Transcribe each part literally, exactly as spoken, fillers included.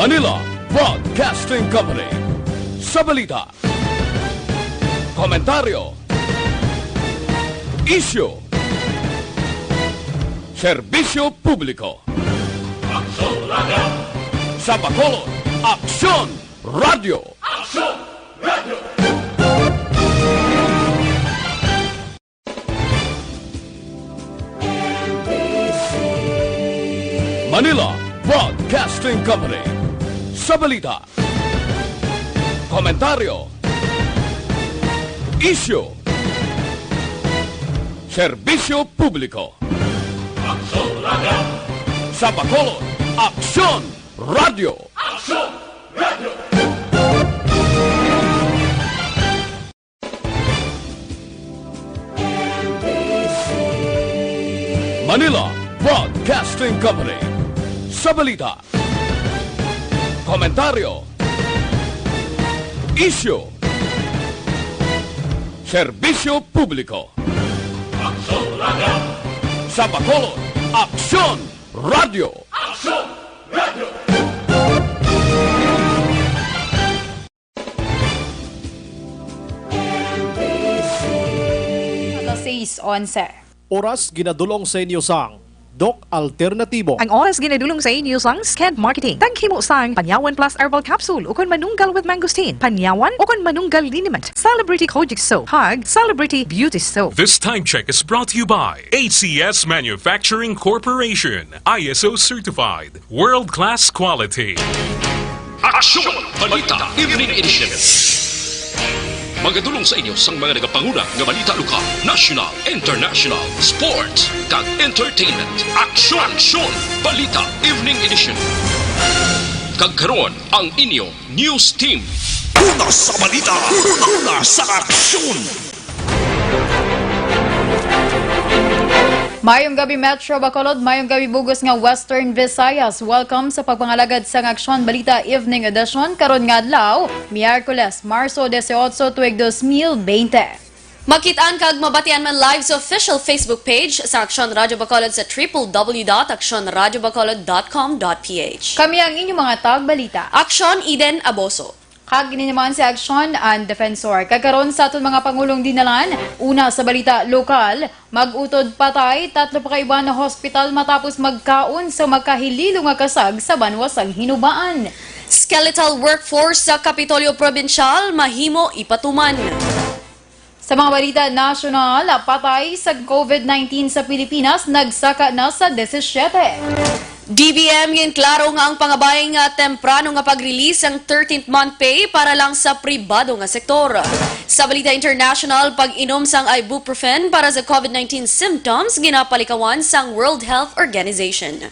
Manila Broadcasting Company. Sa balita, komentaryo, isyu, serbisyo publiko. Aksyon Radio! Sa Bacolod, Aksyon Radio! Aksyon Radio! Manila Broadcasting Company. Sa balita, komentaryo, isyu, serbisyo publiko. Aksyon Radio! Sa Bacolod, Aksyon Radio! Aksyon Radio! Manila Broadcasting Company. Sa balita, komentaryo, isyu, serbisyo publiko. Aksyon Radio! Sa Bacolod, Aksyon Radio! Aksyon Radio! Alas sais onse. Oras ginadulong sa inyo sang Doc Alternatibo. Ang oras ginadulong sa inyo sang Sked Marketing. Taghimo sang Panyawan Plus Herbal Capsule ukon Manunggal with Mangosteen, Panyawan ukon Manunggal Liniment, Celebrity Kojic Soap, kag Celebrity Beauty Soap. This time check is brought to you by A C S Manufacturing Corporation, I S O certified. World-class quality. Aksyon! Balita Evening Edition. Magadulong sa inyo sang mga nagapanguna nga balita lokal, national, international, sports, kag entertainment. Aksyon! Aksyon! Balita Evening Edition. Kag karon, ang inyo news team. Una sa balita, una sa aksyon. Mayong gabi, Metro Bacolod. Mayong gabi, bug-os nga Western Visayas. Welcome sa pagpangalagad sang Aksyon Balita Evening Edition karon nga adlaw, Miyerkules, Marso dieciocho, tuig dos mil veinte. Makit-an kag mabatian man live sa official Facebook page sa Aksyon Radyo Bacolod sa triple W dot aksyon radyo bacolod dot com dot P H. Kami ang inyong mga tagbalita. Aksyon, Eden Aboso. Kag ini naman si Aksyon, ang defensor. Kag karon sa aton mga pangulong dinalan, una sa balita lokal, mag-utod patay, tatlo pa ka iban na hospital matapos magkaon sa makahililo nga kasag sa banwa sang Hinubaan. Skeletal workforce sa Kapitolyo Probinsyal mahimo ipatuman. Sa mga balita nasyonal, patay sa covid nineteen sa Pilipinas, nagsaka na sa disisiete. D B M ginklaro nga ang pangabay nga temprano nga pag-release sang thirteenth month pay para lang sa pribado nga sektor. Sa balita international, pag-inom sang ibuprofen para sa covid nineteen symptoms ginapalikawan sang World Health Organization.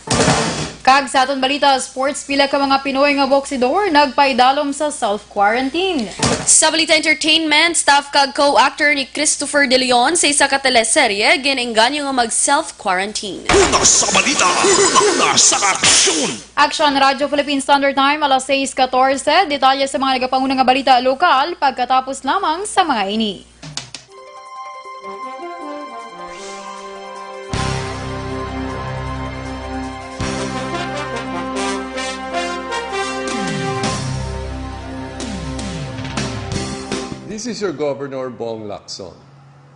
Kag sa aton balita sports, pila ka mga Pinoy nga boksidor nagpaidalom sa self-quarantine. Sa balita entertainment, staff kag co-actor ni Christopher De Leon sa isa ka teleserye gin-engganyo nga mag-self-quarantine. Una sa balita, una sa aksyon. Aksyon Radyo Philippine Standard Time, alas sais katorse. Detalye sa mga nagapanguna nga balita lokal pagkatapos lamang sa mga ini. This is your Governor Bong Lacson.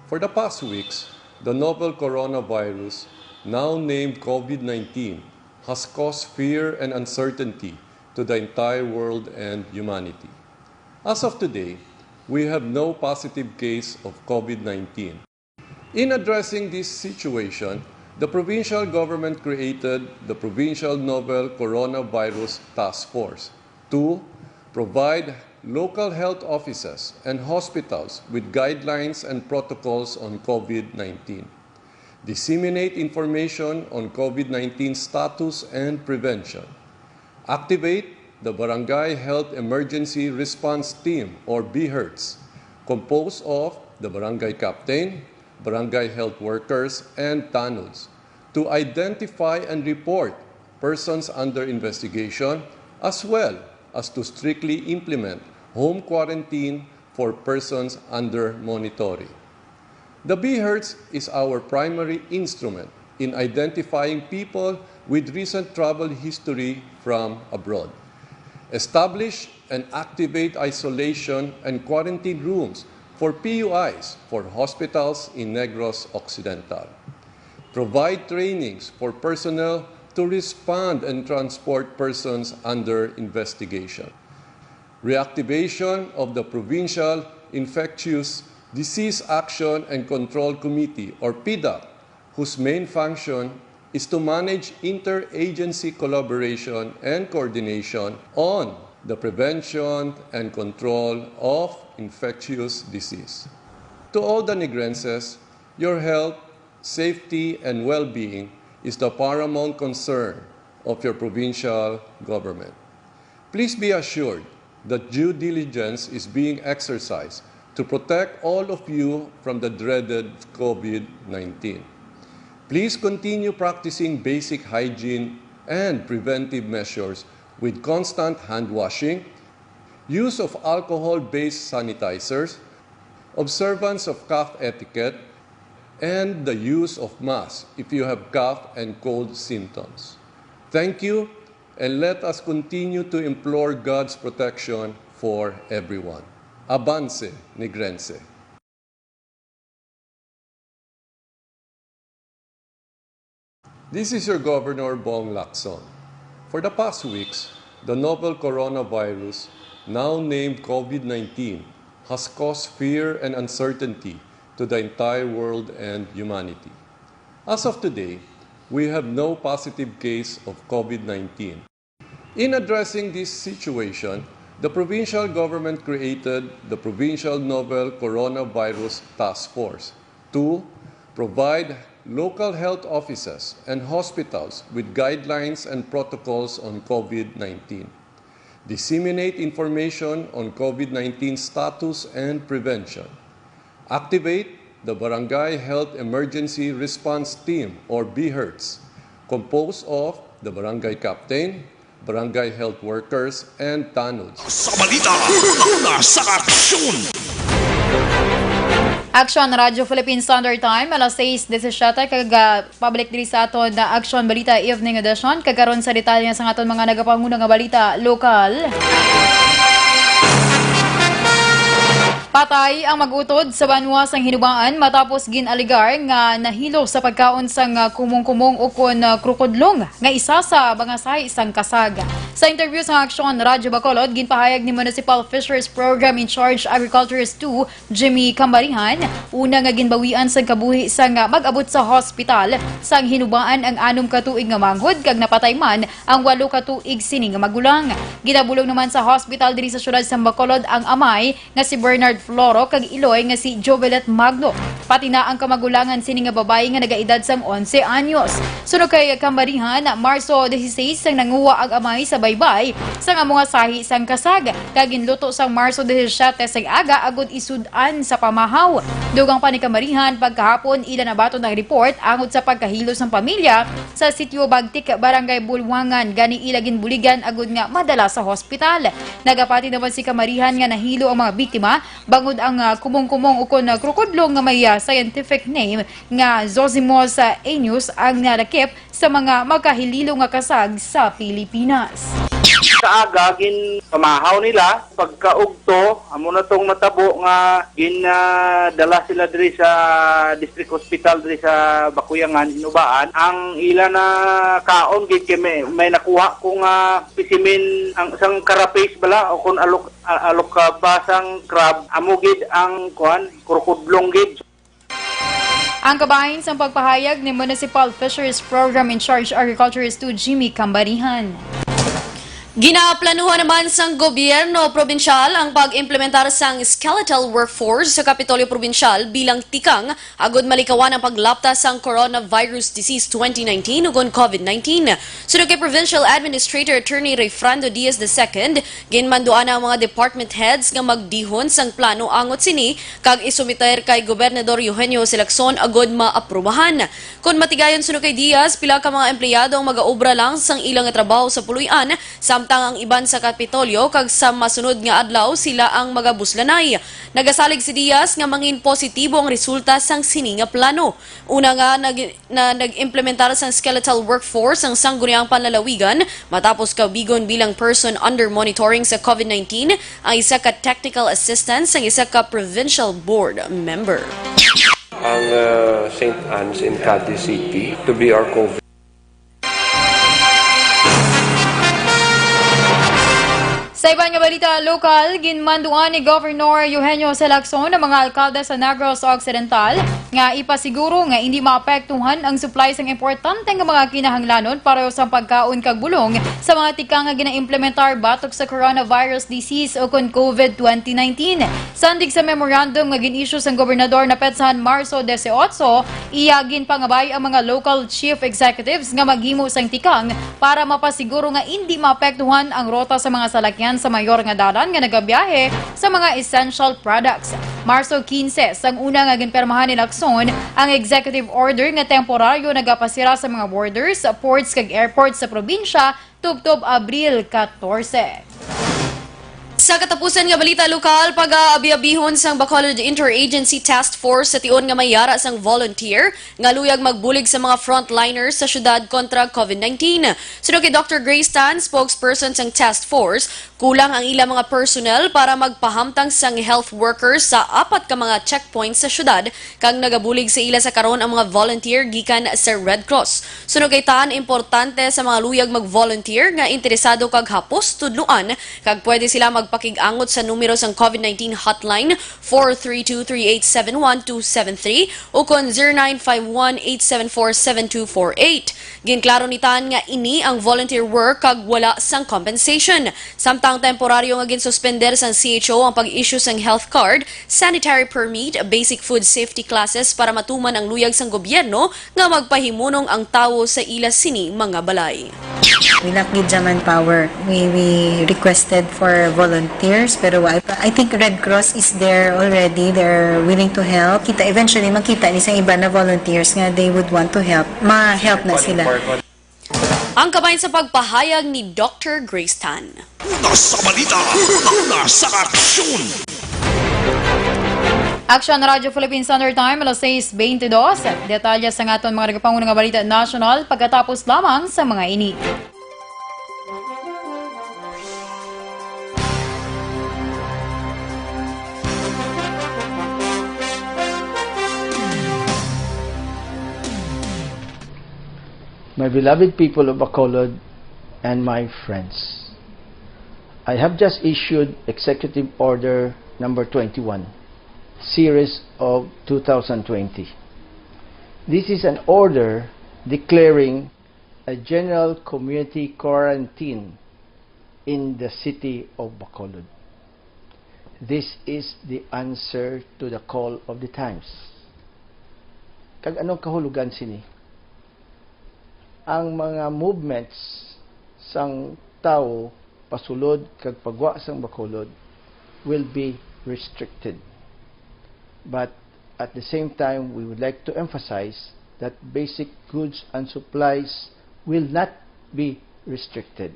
For the past weeks, the novel coronavirus, now named covid nineteen, has caused fear and uncertainty to the entire world and humanity. As of today, we have no positive case of covid nineteen. In addressing this situation, the provincial government created the Provincial Novel Coronavirus Task Force to provide local health offices and hospitals with guidelines and protocols on covid nineteen, disseminate information on covid nineteen status and prevention, activate the Barangay Health Emergency Response Team, or BHERTs, composed of the barangay captain, barangay health workers, and tanods, to identify and report persons under investigation, as well as to strictly implement home quarantine for persons under monitoring. The BHERTs is our primary instrument in identifying people with recent travel history from abroad. Establish and activate isolation and quarantine rooms for P U Is for hospitals in Negros Occidental. Provide trainings for personnel to respond and transport persons under investigation. Reactivation of the Provincial Infectious Disease Action and Control Committee, or PDAC, whose main function is to manage interagency collaboration and coordination on the prevention and control of infectious disease. To all the Negrenses, your health, safety, and well-being is the paramount concern of your provincial government. Please be assured that due diligence is being exercised to protect all of you from the dreaded COVID nineteen. Please continue practicing basic hygiene and preventive measures with constant hand washing, use of alcohol-based sanitizers, observance of cough etiquette, and the use of masks if you have cough and cold symptoms. Thank you, and let us continue to implore God's protection for everyone. Avance, Negrense. This is your Governor, Bong Lacson. For the past weeks, the novel coronavirus, now named COVID nineteen, has caused fear and uncertainty to the entire world and humanity. As of today, we have no positive case of COVID nineteen. In addressing this situation, the provincial government created the Provincial Novel Coronavirus Task Force to provide local health offices and hospitals with guidelines and protocols on COVID nineteen, disseminate information on COVID nineteen status and prevention, activate the Barangay Health Emergency Response Team, or BHERTs, composed of the barangay captain, barangay health workers, and tanods. Sa balita, una sa aksyon. Aksyon, Radyo Philippine Standard Time, alas sais disisiete, kag, ah, pabalik diri sa aton na Aksyon Balita Evening Edition. Kag karon sa detalye sa aton mga nagapanguna nga balita lokal. Patay ang mag-utod sa banwa sang Hinubaan matapos gin-alegar nga nahilo sa pagkaon sang, ah, kumong-kumong ukon, ah, krokodlong nga isa sa mga sahi sang kasag. Sa interview sa Aksyon Radyo Bacolod, ginpahayag ni Municipal Fisheries Program in Charge Agriculturist two, Jimmy Cambarihan, una nga ginbawian sang kabuhi sang mag-abot sa hospital sang Hinubaan ang anom ka tuig nga manghod kag napatay man ang walo ka tuig sini nga magulang. Ginabulong naman sa hospital diri sa siyudad sa Bacolod ang amay nga si Bernard Floro kag iloy nga si Jovelet Magno, pati na ang kamagulangan sini nga babayi nga nagaedad sang onse anyos. Suno kay Cambarihan, Marso dieciséis sang nanguha ang amay sa baybay sang amo nga sahi sang kasag, kag ginluto sang Marso diecisiete sang aga agud isud-an sa pamahaw. Dugang pa ni Cambarihan, pagkahapon ila nabaton ang report angod sa pagkahilo sang pamilya sa Sitio Bagtik, Barangay Bulwangan, gani ila ginbuligan agud nga madala sa hospital. Nagapati naman si Cambarihan nga nahilo ang mga biktima bangod ang, ah, kumong-kumong ukon, ah, krokodlo nga may, ah, scientific name nga Zosimus, ah, anus ang nalakip sa mga makahililo nga kasag sa Pilipinas. Sa aga, ginpamahaw nila. Pagkaugto, amo na tong natabo nga gin, ah, dala sila diri sa District Hospital diri sa Bakuyangan, Hinubaan. Ang ila na kaon gid kay may, may nakuha ko nga specimen ang sang carapace bala o kon alok, a-, alok ka ba sang crab, amo gid ang kuan, krokodlong gid. Ang kabahin sang pagpahayag ni Municipal Fisheries Program in Charge Agriculturist two Jimmy Cambarihan. Ginaplanuhan naman sang gobyerno probinsyal ang pag-implementar sang skeletal workforce sa Kapitolyo Probinsyal bilang tikang agud malikawan ang paglapta sang coronavirus disease twenty nineteen ukon COVID nineteen. Suno kay Provincial Administrator Attorney Rayfrando Diaz the second, ginmanduan ang mga department heads nga magdihon sang plano angot sini kag isumiter kay Gobernador Eugenio Jose Lacson agud maaprubahan. Kon matigayon, suno kay Diaz, pila ka mga empleyado ang magaobra lang sang ila nga trabaho sa puloy-an, samtang Samtang ang iban sa Kapitolyo kag sa masunod nga adlaw sila ang magabuslanay. Nagasalig si Diaz nga mangin positibo ang resulta sang sini nga plano. Una nga nag-, na nag-implementar sang skeletal workforce ang Sangguniang Panlalawigan matapos kaubigon bilang person under monitoring sa COVID nineteen ang isa ka technical assistant sang isa ka provincial board member. Ang uh, Saint Anne's in Cadiz City to be our COVID. Sa iban nga balita lokal, ginmanduan ni Governor Eugenio Salacson ang mga alkalde sa Negros Occidental nga ipasiguro nga hindi maapektuhan ang supply sang importante nga mga kinahanglanon para sa pagkaon kag bulong sa mga tikang nga ginaimplementar batok sa coronavirus disease o kon COVID twenty nineteen. Sandig sa memorandum nga gin-issue sang gobernador na petsahan Marso dieciocho, iya ginpangabay ang mga local chief executives nga maghimo sang tikang para mapasiguro nga indi maapektuhan ang rota sa mga salakyan sa mayor nga dalan nga nagabiyahe sa mga essential products. Marso quince, sang una nga ginpirmahan ni Lacson ang executive order nga temporaryo nagapasira sa mga borders, ports kag airports sa probinsya tubtob Abril catorce. Sa katapusan nga balita lokal, pag-aabi-abihon sang Bacolod Interagency Task Force sa tion nga may yara sang volunteer nga luyag magbulig sa mga frontliners sa syudad kontra COVID nineteen. Suno kay Doctor Grace Tan, spokesperson sang task force, kulang ang ila mga personnel para magpahamtang sang health workers sa apat ka mga checkpoints sa syudad kag nagabulig sa ila sa karon ang mga volunteer gikan sa Red Cross. Suno kay Tan, importante sa mga luyag mag-volunteer nga interesado kag hapos tudloan, kag pwede sila magpakig-angot sa numero sang COVID nineteen hotline four three two three eight seven one two seven three ukon zero nine five one eight seven four seven two four eight. Ginklaro ni Tan nga ini ang volunteer work kag wala sang compensation. Samtang temporaryo nga ginsuspender sang C H O ang pag-issue sang health card, sanitary permit, basic food safety classes para matuman ang luyag sang gobyerno nga magpahimunong ang tawo sa ila sini mga balay. We lack gid sa manpower. We, we requested for volunteers, pero I, I think Red Cross is there already. They're willing to help. Kita, eventually, makita ni sa iba na volunteers nga they would want to help. Ma-help na sila. Ang kabahin sa pagpahayag ni Doctor Grace Tan. Una sa balita, una sa aksyon. Action Radyo Philippine Standard Time, alas sais twenty-two. Detalye sa aton mga nagapanguna nga balita national pagkatapos lamang sa mga ini. My beloved people of Bacolod and my friends, I have just issued Executive Order number twenty-one, series of two thousand twenty. This is an order declaring a general community quarantine in the city of Bacolod. This is the answer to the call of the times. Kag anong kahulugan sini? Ang mga movements sang tawo pasulod kag pagwa sang Bacolod will be restricted. But at the same time, we would like to emphasize that basic goods and supplies will not be restricted.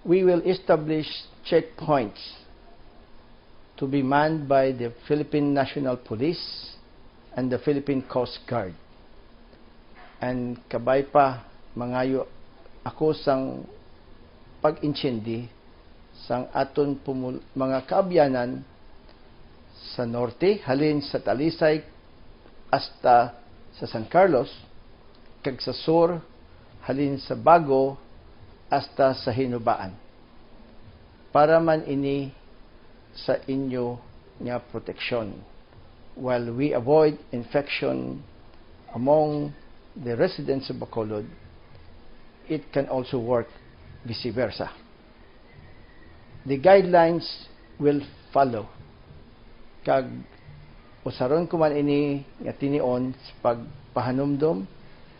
We will establish checkpoints to be manned by the Philippine National Police and the Philippine Coast Guard. And kabay pa, mangayo ako sang pag-intiendi sang aton pumul-, mga kaabyanan sa norte, halin sa Talisay hasta sa San Carlos, kag sa sur, halin sa Bago hasta sa Hinubaan. Para man ini sa inyo nga proteksyon. While we avoid infection among the residents of Bacolod, it can also work vice versa. The guidelines will follow. Kag usaron ko man ini nga tinion sa pagpahanumdom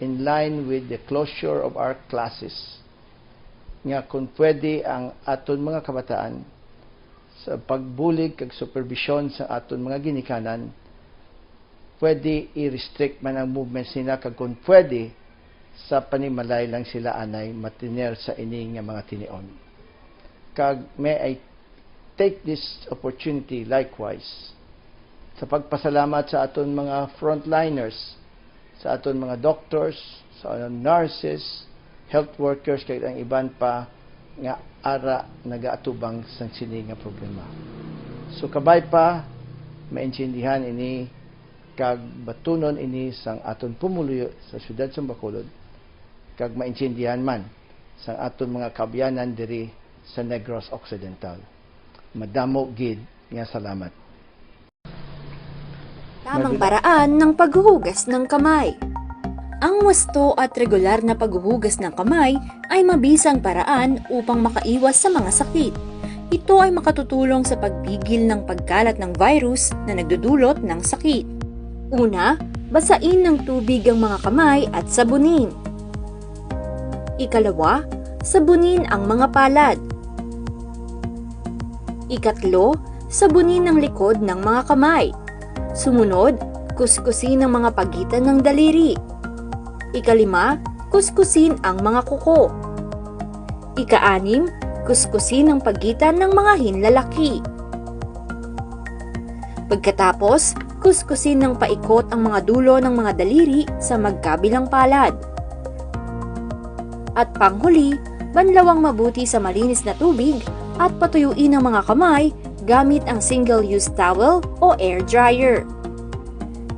in line with the closure of our classes, nga kung pwede ang aton mga kabataan sa pagbulig kag superbisyon sa aton mga ginikanan, pwede i-restrict man ang movements nila, kag kung pwede, sa panimalay lang sila anay matiner sa ini nga mga tinion. Kag may I take this opportunity likewise sa pagpasalamat sa aton mga frontliners, sa aton mga doctors, sa aton nurses, health workers, kag ang iban pa nga ara nagaatubang sang sini nga problema. So, kabay pa, maintindihan ini kag batunon ini sang aton pumuluyo sa siyudad sang Bacolod, kag maintindihan man sang aton mga kaabyanan diri sa Negros Occidental. Madamo gid nga salamat. Tamang paraan ng paghuhugas ng kamay. Ang wasto at regular na paghuhugas ng kamay ay mabisang paraan upang makaiwas sa mga sakit. Ito ay makatutulong sa pagpigil ng pagkalat ng virus na nagdudulot ng sakit. Una, basain ng tubig ang mga kamay at sabunin. Ikalawa, sabunin ang mga palad. Ikatlo, sabunin ang likod ng mga kamay. Sumunod, kuskusin ang mga pagitan ng daliri. Ikalima, kuskusin ang mga kuko. Ikaanim, kuskusin ang pagitan ng mga hinlalaki. Pagkatapos, kuskusin ng paikot ang mga dulo ng mga daliri sa magkabilang palad. At panghuli, banlawang mabuti sa malinis na tubig at patuyuin ang mga kamay gamit ang single-use towel o air dryer.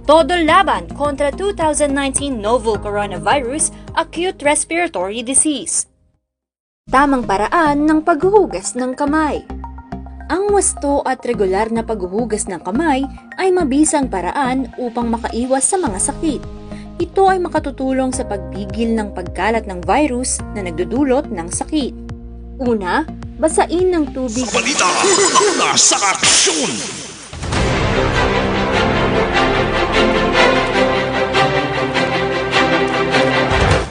Todo laban kontra two thousand nineteen novel coronavirus acute respiratory disease. Tamang paraan ng paghuhugas ng kamay. Ang wasto at regular na paghuhugas ng kamay ay mabisang paraan upang makaiwas sa mga sakit. Ito ay makatutulong sa pagpigil ng pagkalat ng virus na nagdudulot ng sakit. Una, basain ng tubig. Sa balita, una sa aksyon.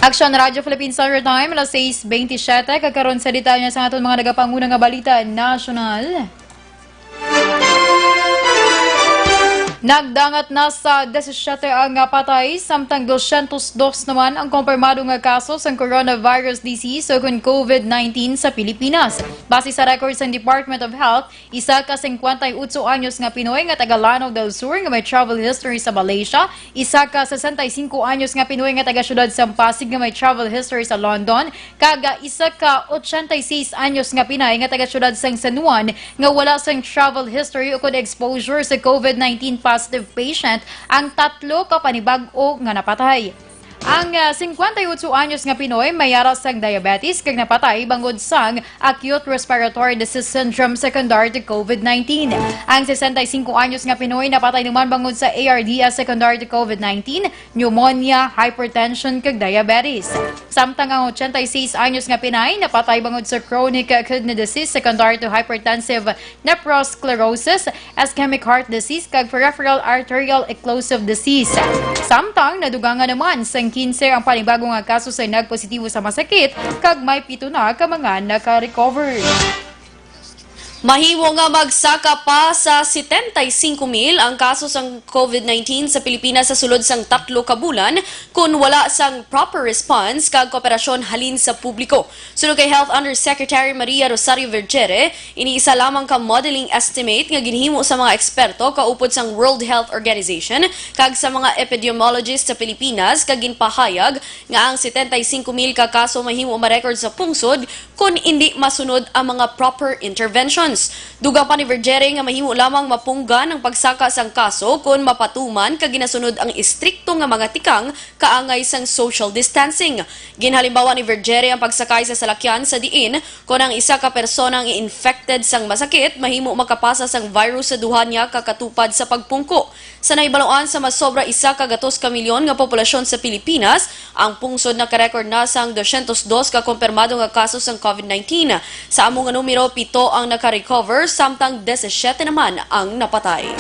Aksyon Radyo Philippine Standard Time, alas sais bentisiete, kag karon sa detalye sa aton mga nagapanguna nga balita nasyonal. Nagdangat na sa disisyete ang patay, samtang dosyentos dos naman ang kumpirmado nga kaso sang coronavirus disease o kon COVID nineteen sa Pilipinas. Base sa record sang Department of Health, isa ka singkwenta y otso anyos nga Pinoy nga taga Lanao del Sur nga may travel history sa Malaysia, isa ka sesenta y singko anyos nga Pinoy nga taga siyudad sang Pasig nga may travel history sa London, kag isa ka ochenta y seis anyos nga Pinay nga taga siyudad sang San Juan nga wala sang travel history ukon exposure sa COVID nineteen positive patient ang tatlo ka panibag-o nga napatay. Ang, ah, singkwenta y otso anyos nga Pinoy may ara sang diabetes kag napatay bangod sang acute respiratory disease syndrome secondary to COVID nineteen. Ang sesenta y singko anyos nga Pinoy napatay naman bangod sa A R D S secondary to COVID nineteen, pneumonia, hypertension, kag diabetes. Samtang ang ochenta y seis anyos nga Pinay napatay bangod sa chronic kidney disease secondary to hypertensive nephrosclerosis, ischemic heart disease, kag peripheral arterial occlusive disease. Samtang nadugangan naman sang kinse ang panibago nga kaso sa nagpositibo sa masakit, kag may pito na ka mga naka-recover. Mahimo nga magsaka pa sa setenta y cinco mil ang kaso sang COVID nineteen sa Pilipinas sa sulod sang tatlo ka bulan kon wala sang proper response kag kooperasyon halin sa publiko. Suno kay Health Undersecretary Maria Rosario Vergere, ini isa lamang ka modeling estimate nga ginhimo sa mga eksperto kaupod sang World Health Organization kag sa mga epidemiologist sa Pilipinas, kag ginpahayag nga ang setenta y cinco mil ka kaso mahimo ma-record sa pungsod kon indi masunod ang mga proper interventions. Dugang pa ni Vergere nga mahimo lamang mapunggan ang pagsaka sang kaso kon mapatuman kag ginasunod ang istrikto nga mga tikang kaangay sang social distancing. Ginhalimbawa ni Vergere ang pagsakay sa salakyan sa diin kon ang isa ka persona nga infected sang masakit mahimo makapasa sang virus sa duha niya ka katupad sa pagpungko. Sa nahibaluan sa mas sobra isa ka gatos ka milyon nga populasyon sa Pilipinas, ang pungsod naka-record na sang dosyentos dos ka kumpirmado nga kaso sang COVID nineteen. Sa amo nga numero, pito ang naka-recover, samtang disisiete naman ang napatay.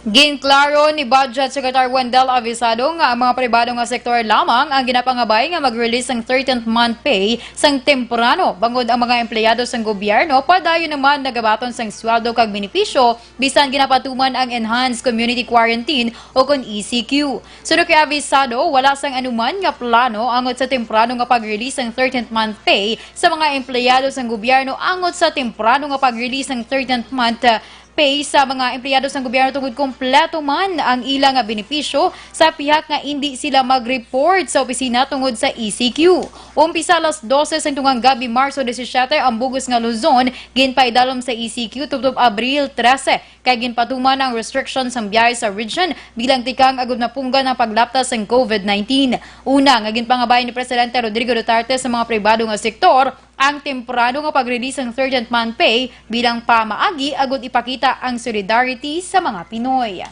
Ginklaro ni Budget Secretary Wendell Avisado nga ang mga pribado nga sektor lamang ang ginapangabay nga mag-release sang thirteenth month pay sang temprano, bangod ang mga empleyado sang gobyerno padayon naman nagabaton sang sweldo kag benepisyo bisan ginapatuman ang enhanced community quarantine o kon E C Q. Suno kay Avisado, wala sang anuman nga plano angot sa temprano nga pag-release sang thirteenth month pay sa mga empleyado sang gobyerno angot sa temprano nga pag-release sang thirteenth month, uh, pay sa mga empleyado sang gobyerno tungod kompleto man ang ila nga benepisyo sa pihak nga indi sila mag-report sa opisina tungod sa E C Q. Umpisa alas dose sang tungang gabi, Marso disisiete, ang bug-os nga Luzon ginpaidalom sa E C Q tubtob Abril trese, kay ginpatuman ang restriction sang biyahe sa region bilang tikang agud mapunggan ang paglapta sang COVID nineteen. Una nga ginpangabay ni Presidente Rodrigo Duterte sa mga pribado nga sektor ang temprano nga pag-release sang thirteenth month pay bilang pamaagi agud ipakita ang solidarity sa mga Pinoy.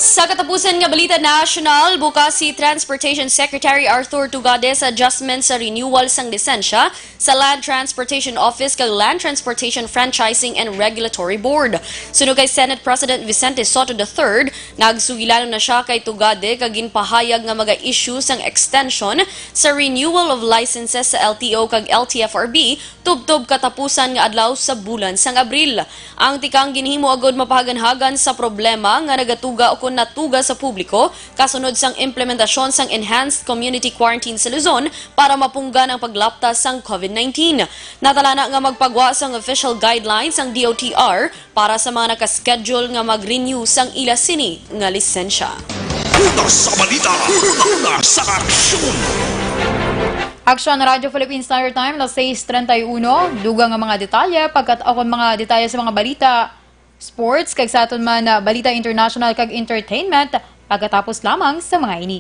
Sa katapusan nga balita nasyonal, bukas si Transportation Secretary Arthur Tugade sa adjustment sa renewal sang lisensya sa Land Transportation Office kag Land Transportation Franchising and Regulatory Board. Suno kay Senate President Vicente Sotto the third, nagsugilanon na sia kay Tugade kag ginpahayag nga maga-issue sang extension sa renewal of licenses sa L T O kag L T F R B tubtob katapusan nga adlaw sa bulan sang Abril. Ang tikang ginhimo agud mapahaganhagan sa problema nga nagatuga o kon natuga sa publiko kasunod sang implementasyon sang Enhanced Community Quarantine sa Luzon para mapunggan ang paglapta sang COVID nineteen. Natalana nga magpagwa sang official guidelines ang D O T R para sa mga naka-schedule nga mag-renew sang ila sini nga lisensya. Una sa balita, una sa aksyon. Aksyon, Radyo Philippine Standard Time, alas sais treinta y uno. Dugang nga mga detalye, pagkat-, o kon mga detalye sa mga balita, sports, kag sa aton man, ah, balita international kag entertainment, pagkatapos lamang sa mga ini.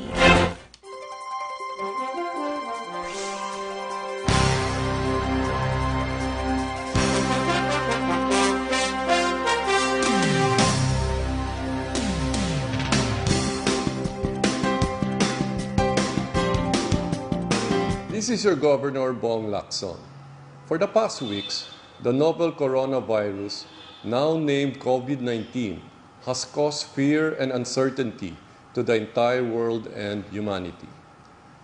This is your Governor Bong Lacson. For the past weeks, the novel coronavirus, now named COVID nineteen, has caused fear and uncertainty to the entire world and humanity.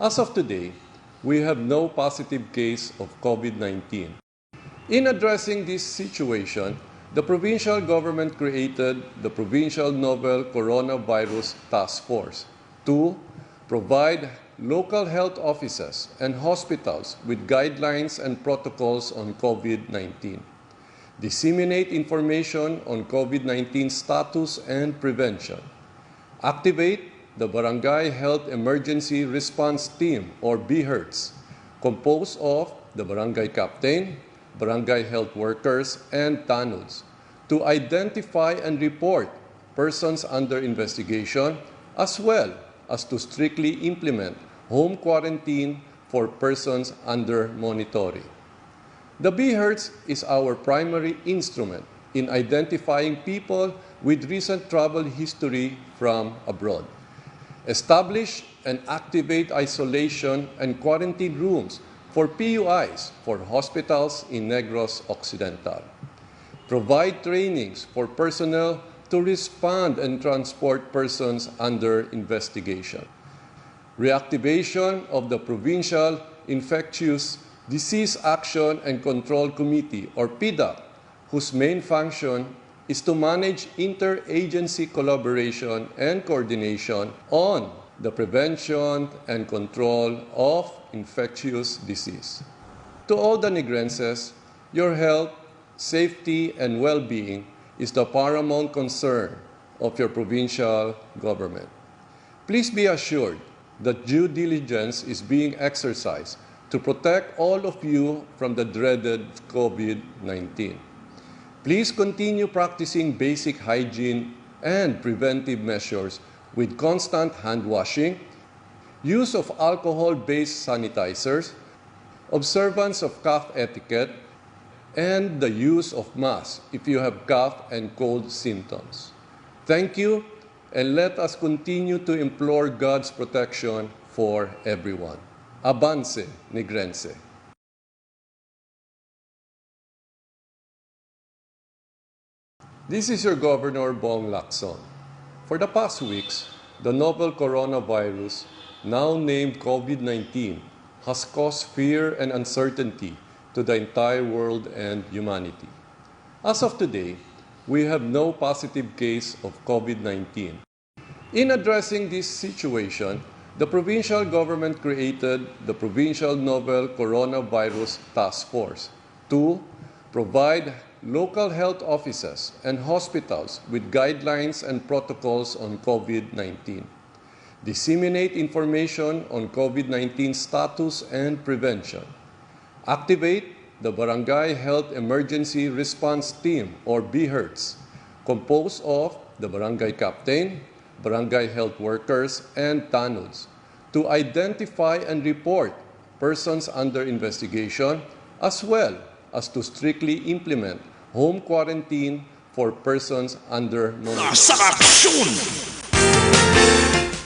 As of today, we have no positive case of COVID nineteen. In addressing this situation, the provincial government created the Provincial Novel Coronavirus Task Force to provide local health offices and hospitals with guidelines and protocols on COVID nineteen, disseminate information on COVID nineteen status and prevention, activate the Barangay Health Emergency Response Team, or BHERTs, composed of the barangay captain, barangay health workers, and tanods, to identify and report persons under investigation, as well as to strictly implement home quarantine for persons under monitoring. The BHERTs is our primary instrument in identifying people with recent travel history from abroad. Establish and activate isolation and quarantine rooms for P U Is for hospitals in Negros Occidental. Provide trainings for personnel to respond and transport persons under investigation. Reactivation of the Provincial Infectious Disease Action and Control Committee, or PIDAC, whose main function is to manage interagency collaboration and coordination on the prevention and control of infectious disease. To all the Negrenses, your health, safety, and well-being is the paramount concern of your provincial government. Please be assured that due diligence is being exercised to protect all of you from the dreaded COVID nineteen. Please continue practicing basic hygiene and preventive measures with constant hand washing, use of alcohol-based sanitizers, observance of cough etiquette, and the use of masks if you have cough and cold symptoms. Thank you, and let us continue to implore God's protection for everyone. Avance, Negrense. This is your Governor Bong Lacson. For the past weeks, the novel coronavirus, now named COVID nineteen, has caused fear and uncertainty to the entire world and humanity. As of today, we have no positive case of COVID nineteen. In addressing this situation, the provincial government created the Provincial Novel Coronavirus Task Force to provide local health offices and hospitals with guidelines and protocols on COVID nineteen, disseminate information on COVID nineteen status and prevention, activate the Barangay Health Emergency Response Team, or BHERTs, composed of the barangay captain, barangay health workers, and tanods to identify and report persons under investigation, as well as to strictly implement home quarantine for persons under monitor. Sa aksyon!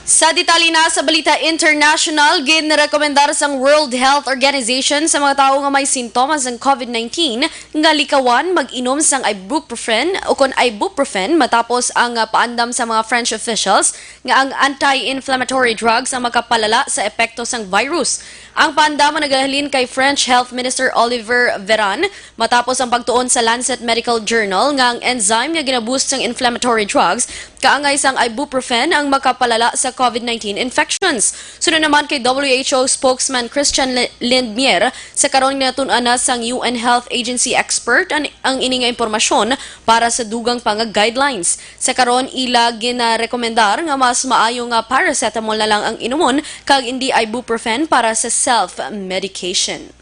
Sa detalye na sa balita international, ginrekomendar sang World Health Organization sa mga tawo nga may sintomas sang COVID nineteen nga likawan mag-inom sang ibuprofen o kon ibuprofen matapos ang, ah, paandam sa mga French officials nga ang anti-inflammatory drugs ang makapalala sa epekto sang virus. Ang paandam nagahalin kay French Health Minister Olivier Véran matapos ang pagtuon sa Lancet Medical Journal nga ang enzyme nga ginaboost sang inflammatory drugs kaangay sang ibuprofen ang makapalala sa COVID nineteen infections. Sunod naman kay W H O spokesman Christian Li-, Lindmeier, sa karon ginatun-an na sang U N Health Agency expert ang, ang ini nga impormasyon para sa dugang pa nga guidelines. Sa karon, ila ginarekomendar nga mas maayo nga paracetamol na lang ang inumon kag indi ibuprofen para sa self-medication.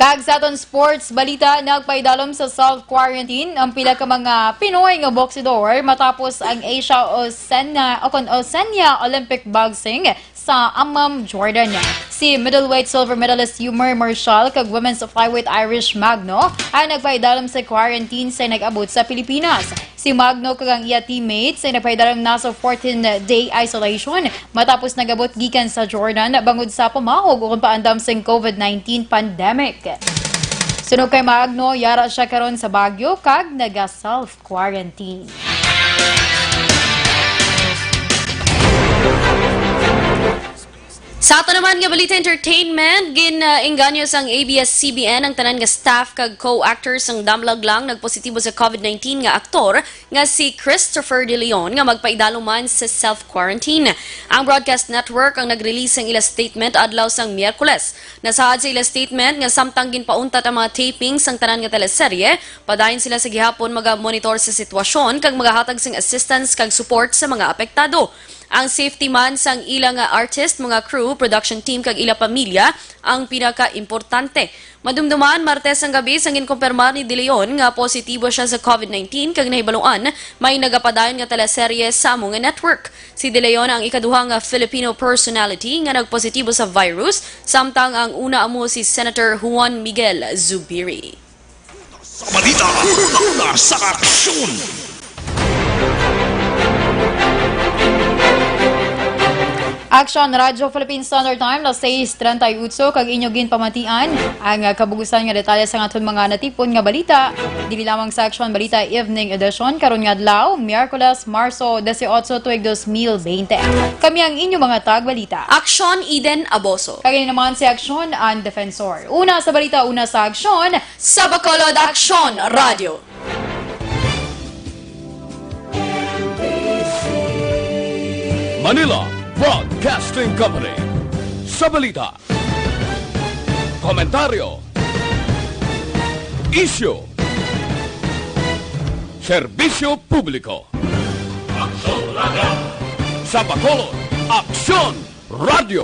Kag sa aton sports balita, nagpaidalom sa self-quarantine ang pila ka mga Pinoy nga boksidor matapos ang Asia Oceania, o kon Oceania Olympic Boxing sa Amman, Jordan. Si middleweight silver medalist Yumar Marshall kag women's flyweight Irish Magno ang nagpaidalom sa quarantine sa nag-abot sa Pilipinas. Si Magno kag ang iya teammates ay nagpaidalom na sa fourteen-day isolation matapos nag-abot gikan sa Jordan bangod sa pamahog ukon paandam sing COVID nineteen pandemic. Suno kay Magno, yara sia karon sa Baguio kag naga-self-quarantine. Sa ato naman nga balita entertainment, gin-, uh, inganyo sang A B S C B N ang tanan nga staff kag co-actors sang Damlag Lang nagpositibo sa COVID nineteen nga aktor nga si Christopher De Leon nga magpaidalom man sa self-quarantine. Ang broadcast network ang nag-release sang ila statement adlaw sang Miyerkules. Nasaad sa ila statement nga samtang ginpauntat ang mga taping sang tanan nga teleserye, padayon sila sa gihapon maga-monitor sa sitwasyon kag magahatag sing assistance kag support sa mga apektado. Ang safety man sang ila nga artist, mga crew, production team, kag ila pamilya ang pinakaimportante. Madumduman, Martes ang gabi, sang ginkumpirmar ni De Leon nga positibo sia sa COVID nineteen kag nahibaluan may nagapadayon nga teleserye sa amo nga network. Si De Leon ang ikaduha nga Filipino personality nga nagpositibo sa virus, samtang ang una amo si Senator Juan Miguel Zubiri. Sa balita, una sa aksyon. Aksyon Radyo Philippine Standard Time, alas sais treinta y ocho, kag inyo ginpamatian ang, ah, kabugusan nga detalye sa aton mga natipon nga balita. Dili lamang sa Aksyon Balita Evening Edition karon nga adlaw, Miyerkules, Marso dieciocho, tuig dos mil veinte. Kami ang inyo mga tagbalita. Aksyon Eden Aboso. Kag ini naman si Aksyon ang Defensor. Una sa balita, una sa aksyon, sa Bacolod Aksyon Radyo. Manila Broadcasting Company. Sa balita, komentaryo, isyu, serbisyo publiko. Aksyon Radyo. Sa Bacolod, Aksyon Radyo.